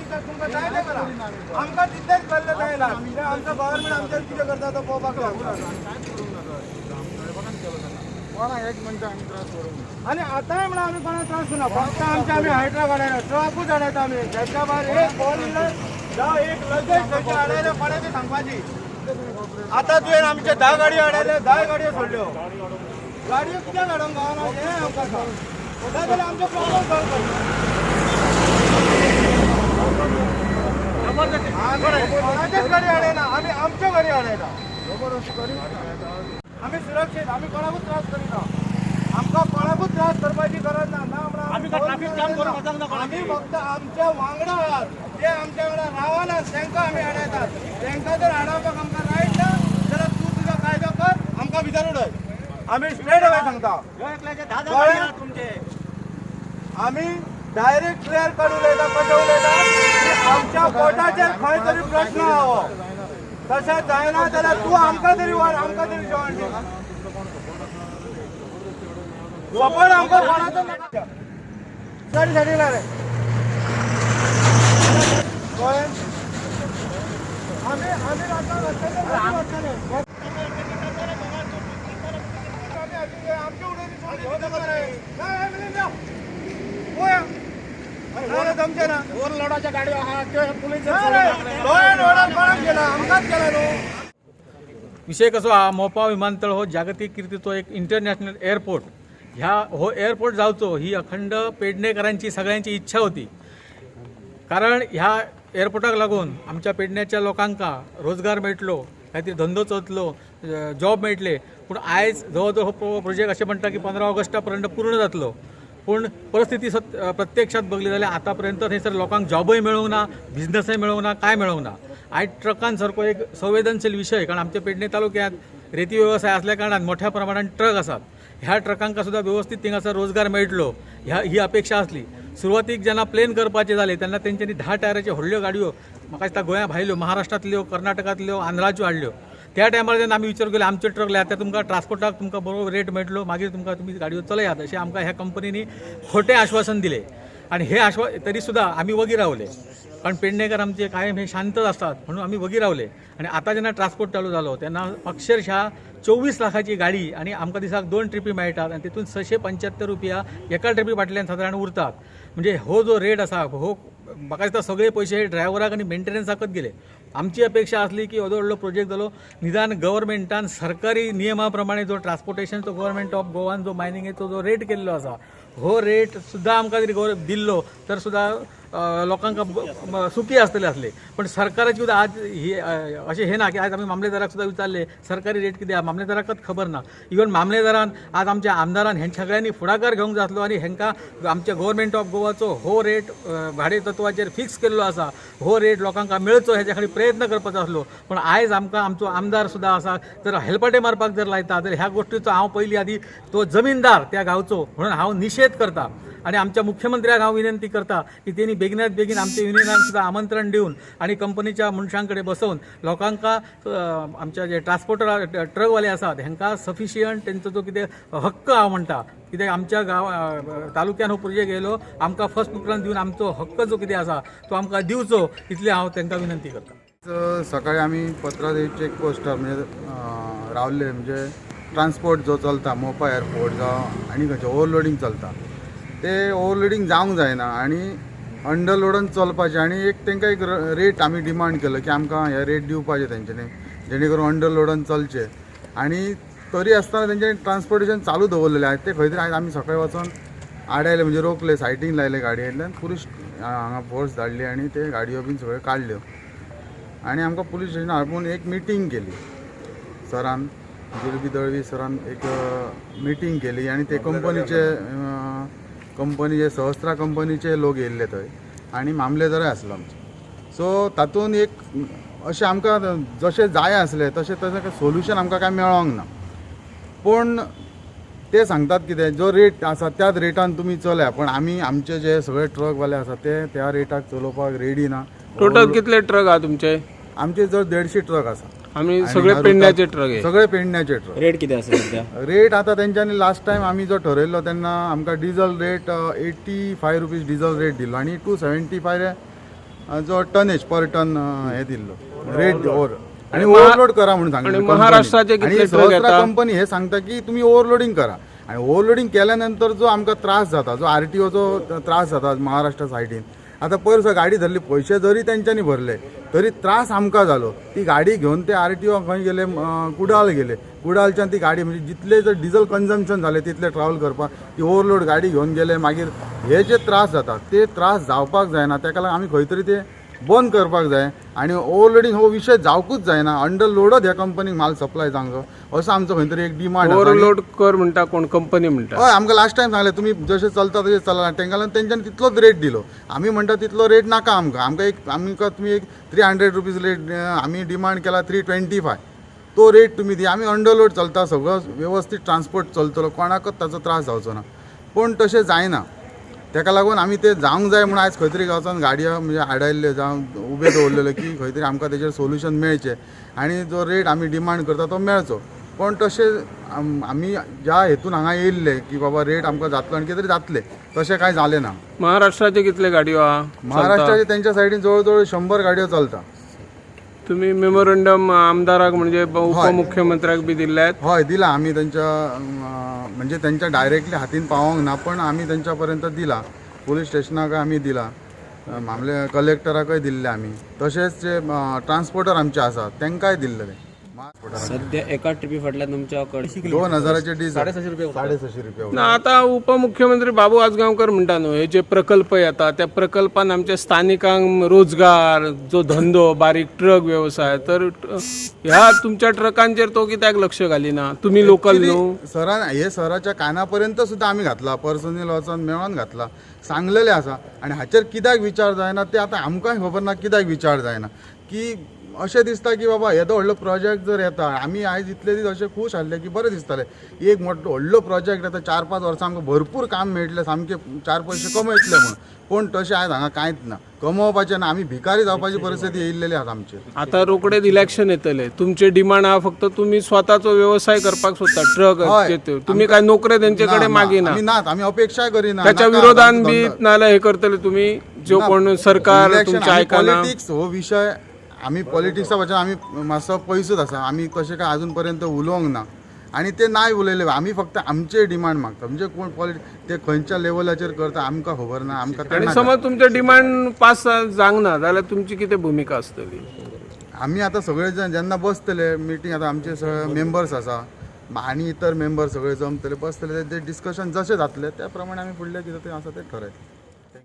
Officer तुमकां जाय तें करा. आमकां तितलेंच कल्लें जायना. कित्याक आमचो गव्हर्मेंट आमचेर कितें करता तो पळोवपाक जाय. कोणाक एक मनशाक आमी त्रास करूंक ना. आनी आतांय म्हणून आमी कोणाक त्रास दिना. फक्त आमचे आमी हायड्रा काडयना, ट्रकूच हाडयता आमी. तेच्या भायर एक फोर व्हिलर जावं एक लगेज खंयचे हाडयले कोणें ती सांगपाची. आतां तुवें आमचे 10 गाडयो हाडयल्यो, 10 गाडयो सोडल्यो. गाडयो कित्याक हाडूंक गावना हें आमकां सांग. नाजाल्यार आमचो प्रॉब्लम सॉल्व कर. आमी कोणाचेच गाडी हाडयना, आमी आमच्यो गाडी हाडयता. आमी सुरक्षीत, आमी कोणाकूच त्रास करिना. आमकां कोणाकूच त्रास करपाची गरज ना. ना म्हणून आमी काय ट्राफीक जाम करूंक वचूंक ना कोणाचेर. आमी फक्त आमच्या वांगडा आहात, जे आमच्या वांगडा रावनात तांकां आमी आडायतात. तांकां जर आडावपाक आमकां रायट ना जाल्यार तूं तुजो कायदो कर, आमकां भितर उडय. आमी स्ट्रेट अवे सांगता. ह्यो एकल्याचे 10 10 कळ्ळें? गाडयो आहात तुमचे. आमी डायरेक्ट क्लियर कट उलयता. कशें उलयता की आमच्या पोटाचेर खंय तरी प्रश्न आहा हो. तशें जायना जाल्यार तूं आमकां तरी व्हर, आमकां तरी जेवण दी. सपोर्ट आमकां कोणाचो नाका. गाडी सायडीक लाय रे. कळ्ळें? आमी आमी रातच्या रस्त्याचेर गाडी वचतले. आमी आमची उडयली सोडली कितें करता? ना, हे मिलिंद या. पळोवया. ना, जमचें ना. ओव्हरलोडाच्या गाडयो आहात त्यो पुलीस ना रे, लॉ अँड ऑर्डर कोणाक केला? आमकांच केला न्हू. विषय कसो हा, मोपा विमानतळ हो जागतीक किर्तीचो एक इंटरनॅशनल एअरपोर्ट. ह्या हो एअरपोर्ट जावचो ही अखंड पेडणेकरांची सगळ्यांची इच्छा होती, कारण ह्या एअरपोर्टाक लागून आमच्या पेडण्याच्या लोकांका रोजगार मेळटलो, काहीतरी धंदो चलतलो, जॉब मेळटले. पूण आयज जवळ जवळ हो प्रोजेक्ट अशें म्हणटा की 15 ऑगस्टा पर्यंत पूर्ण जातलो, पूण परिस्थिती सत प्रत्यक्षात बघली जाल्यार आतापर्यंत थंयसर लोकांक जॉबय मेळूंक ना, बिजनसय मेळूंक ना, काय मेळूंक ना. आयज ट्रकान सारको एक संवेदनशील विशय, कारण आमच्या पेडणे तालुक्यांत रेती वेवसाय असल्या कारणान मोठ्या प्रमाणात ट्रक आसात. ह्या ट्रकांका सुद्दां व्यवस्थीत थिंगासर रोजगार मेळटलो ह्या ही अपेक्षा आसली. सुरवातीक जेन्ना प्लेन करपाचें जालें तेन्ना तेंच्यांनी 10 टायराच्यो व्हडल्यो गाडयो म्हाका दिसता गोंया भायल्यो, महाराष्ट्रांतल्यो, कर्नाटकांतल्यो, आंध्राच्यो हाडल्यो. त्या टायमार जेन्ना आमी विचार केलो आमचे ट्रक लायता तुमकां ट्रान्सपोर्टाक तुमकां बरो रेट मेळटलो, मागीर तुमकां तुमी गाडयो चलयात अशें आमकां ह्या कंपनींनी खोटें आश्वासन दिलें. आनी हे आश्वा तरी सुद्दां आमी वगी रावले, कारण पेडणेकर आमचे कायम हे शांतच आसतात म्हणून आमी वगी रावले. आनी आतां जेन्ना ट्रान्सपोर्ट चालू जालो तेन्ना अक्षरशः 24 लाखाची गाडी आनी आमकां दिसाक 2 ट्रिपी मेळटात आनी तितून 675 रुपया एका ट्रिपी फाटल्यान सादारण उरतात. म्हणजे हो जो रेट आसा हो म्हाका दिसता सगळे पयशे ड्रायव्हराक आनी मेंटेनन्साकच गेले. आमची अपेक्षा आसली की येदो व्हडलो प्रोजेक्ट जालो, निदान गव्हर्मेंटान सरकारी नियमा प्रमाणे जो ट्रान्सपोर्टेशनचो गव्हर्मेंट ऑफ गोवान जो मायनिंगेचो जो रेट केल्लो आसा हो रेट सुद्दां आमकां जरी गवर दिल्लो तर सुद्दां लोकांक सुखी आसतले आसले. पण सरकाराची सुद्दां आज ही अशें हें ना की आज आमी मामलेदाराक सुद्दां विचारलें सरकारी रेट कितें आहा, मामलेदाराकच खबर ना. इवन मामलेदारान आज आमच्या आमदारान हेंच्या सगळ्यांनी फुडाकार घेवंक जाय आसलो आनी हेंकां आमच्या गव्हर्मेंट ऑफ गोवाचो हो रेट भाडे तत्वाचेर फिक्स केल्लो आसा हो रेट लोकांक मेळचो हेच्या खातीर प्रयत्न करपाचो आसलो. पण आयज आमकां आमचो आमदार सुद्दां आसा तर हेलपाटे मारपाक जर लायता तर ह्या गोश्टीचो हांव पयलीं आदी तो जमीनदार त्या गांवचो म्हणून हांव निशेध करता. आनी आमच्या मुख्यमंत्र्याक हांव विनंती करता की तेणी बेगिनात बेगीन आमच्या युनियनाक सुद्दां आमंत्रण दिवन आनी कंपनीच्या मनशां कडेन बसोवन लोकांक आमच्या जे ट्रान्सपोर्टर ट्रकवाले आसात हेंकां सफिशियंट तेंचो जो कितें हक्क हांव म्हणटा, कित्याक आमच्या गांव तालुक्यान हो प्रोजेक्ट येयलो, आमकां फर्स्ट प्रिफरन्स दिवन आमचो हक्क जो कितें आसा तो आमकां दिवचो इतलें हांव तांकां विनंती करता. सकाळी आमी पत्रादेवी चेक पोस्टार म्हणजे रावले, म्हणजे ट्रान्सपोर्ट जो चलता मोपा एअरपोर्ट जावं आनी खंयचे ओवरलोडींग चलता ते ओवरलोडींग जावंक जायना आनी अंडरलोडान चलपाचें. आनी एक तांकां एक रेट आमी डिमांड केलो की आमकां हे रेट दिवपाचे तेंच्यांनी, जेणे करून अंडरलोडान चलचें. आनी तरी आसतना तेंच्यांनी ट्रान्सपोर्टेशन चालू दवरलेलें आहा. ते खंय तरी आयज आमी सकाळी वचोन आडायले, म्हणजे रोखले, सायटींग लायले गाडयेंतल्यान, पुलीस हांगा फोर्स धाडली आनी ते गाडयो बीन सगळ्यो काडल्यो आनी आमकां पुलीस स्टेशनार आपोवन एक मिटींग केली. सरान, जुलबी दळवी सरान एक मिटींग केली आनी ते कंपनीचे सहस्रा कंपनीचे लोक येयल्ले थंय आनी मामलेदारय आसलो आमचे. सो तातूंत एक अशें आमकां जशें जाय आसलें तशें तशें सोल्युशन आमकां कांय मेळोंक ना. पूण ते सांगतात कितें, जो रेट आसा त्याच रेटान तुमी चलया. पण आमी आमचे जे सगळे ट्रकवाले आसा ते त्या रेटाक चलोवपाक रेडी ना. टोटल कितले ट्रक आहा तुमचे? आमचे जर 150 ट्रक आसा. आमी आनी सगळे ह्या पेडण्याचे रुटाक ट्रक हे? सगळे पेडण्याचे ट्रक. रेट कितें आसा सध्या? रेट आतां तेंच्यांनी लास्ट टायम आमी जो ठरयल्लो तेन्ना आमकां diesel rate 85 rupees diesel rate दिल्लो आनी 275 जो टनेज पर टन हे दिल्लो रेट ओवर आणि ओव्हरलोड करा म्हणून सांगले आणि महाराष्ट्राचे कितले ट्रक येता? कंपनी हे सांगता की तुम्ही ओव्हरलोडिंग करा आणि ओव्हरलोडिंग केल्या नंतर जो आमकां त्रास जाता, जो आरटीओचो त्रास जाता महाराष्ट्र सायडीन. आतां पयर सुद्दां गाडी धरली, पयशे जरी तेंच्यांनी भरले तरी त्रास आमकां जालो. ती गाडी घेवन ते आरटीओ खंय गेले, कुडाळ गेले. कुडाळच्यान ती गाडी म्हणजे जितले जर डिझल कन्जम्पशन जालें तितले ट्रॅव्हल करपाक ती ओव्हरलोड गाडी घेवन गेले. मागीर हे जे त्रास जाता ते त्रास जावपाक जायना, तेका लागून आमी खंय तरी ते बंद करपाक जाय आनी ओव्हरलोडींग हो विशय जावकूच जायना. अंडर लोडच ह्या कंपनीक माल सप्लाय जावंक जाय असो आमचो खंय तरी एक डिमांड. ओव्हरलोड कर म्हणटा कोण, कंपनी म्हणटा? हय, आमकां लास्ट टायम सांगलें तुमी जशें चलता तशें चला, तेंकां लागून तेंच्यांनी तितलोच रेट दिलो. आमी म्हणटा तितलो रेट नाका आमकां, आमकां एक आमकां तुमी एक 300 रुपीज रेट, आमी डिमांड केला 325, तो रेट तुमी दी. आमी अंडरलोड चलता, सगळो वेवस्थीत ट्रान्सपोर्ट चलतलो, कोणाकच ताचो त्रास जावचो ना. पूण तशें जायना, तेका लागून आमी ते जावंक जाय म्हणून आयज खंय तरी वचोन गाडयो म्हणजे आडायल्ल्यो जावं उबे दवरलेले की खंय तरी आमकां तेजेर सोल्युशन मेळचें आनी जो रेट आमी डिमांड करता तो मेळचो. पूण तशें आमी ज्या हेतून हांगा येयल्ले की बाबा रेट आमकां जातलो आनी कितें तरी जातलें, तशें कांय जालें ना. महाराष्ट्राचे कितले गाडयो आहा? महाराष्ट्राचे तेंच्या सायडीन जवळ जवळ 100 गाडयो चलता. तुम्ही मेमोरंडम आमदाराक म्हणजे उपमुख्यमंत्र्याक बी दिल्ले आहेत? हय, दिला आमी तेंच्या, म्हणजे तेंच्या डायरेक्टली हातीन पावोंक ना, पण आमी तेंच्या पर्यंत दिला. पोलीस स्टेशनाक आमी दिला, मामले कलेक्टराकय दिल्ले आमी, तशेंच जे ट्रान्सपोर्टर आमचे आसा तेंकांय दिल्लेले. सध्या एका ट्रिपी फाटल्यान तुमच्या कडेन 2000चे डिझल 650 रुपया, 650 रुपया. ना, आता उपमुख्यमंत्री बाबू आजगांवकर म्हणटा न्हू, हे जे प्रकल्प येता त्या प्रकल्पान आमच्या स्थानिकांक रोजगार, जो धंदो बारीक ट्रक व्यवसाय, तर ह्या तुमच्या ट्रकांचेर तो कित्याक लक्ष घालिना? तुम्ही लोकल न्हू. सरान हे सराच्या कानापर्यंत सुद्दां आमी घातला, पर्सनल वचोन मेळोन घातला, सांगलेलें आसा. आनी हाचेर कित्याक विचार जायना ते आतां आमकांय खबर ना कित्याक विचार जायना. की अशें दिसता की बाबा येदो व्हडलो प्रोजेक्ट जर येता, आमी आयज इतले दीस अशें खूश आसले की बरें दिसतालें, एक मोठो व्हडलो प्रोजेक्ट येता, 4-5 वर्सां आमकां भरपूर काम मेळटलें, सामकें चार पयशे कमयतले म्हूण. पूण तशें आयज हांगा कांयच ना, कमोवपाचें ना, आमी भिकारी जावपाची परिस्थिती येयल्लेली आसा आमचेर. आता रोखडेच इलेक्शन येतले, तुमचे डिमांड आहा फक्त तुम्ही स्वताचो व्यवसाय करपाक सोदता ट्रक, तुम्ही काय नोकरे तेंचे कडेन ना, मागिना. आमी नात, आमी अपेक्षा करिना. त्याच्या नाका, विरोधान आमचो बी धंदो. नाल्यार हे करतले तुम्ही, जो कोण सरकार इलेक्शन तुमच्या आमी आयकना. पॉलिटिक्स हो विशय, आमी पॉलिटिक्सा वचून आमी मातसो पयसूच आसा. आमी तशें काय अजून पर्यंत उलोवंक ना आनी ते नाय उलयले. आमी फक्त आमचे डिमांड मागता, म्हणजे कोण पॉलिटिक्स ते खंयच्या लेवलाचेर करता आमकां खबर ना, आमकां ते आणि नाका. समज तुमचे डिमांड पास जावंक ना जाल्यार तुमची कितें भुमिका आसतली? आमी आतां सगळे जाण जेन्ना बसतले मिटींग, आतां आमचे सगळे मेंबर्स आसा आनी इतर मेंबर सगळे जमतले बसतले, ते डिस्कशन जशें जातलें त्या प्रमाणे आमी फुडलें कितें तें आसा तें ठरयतले.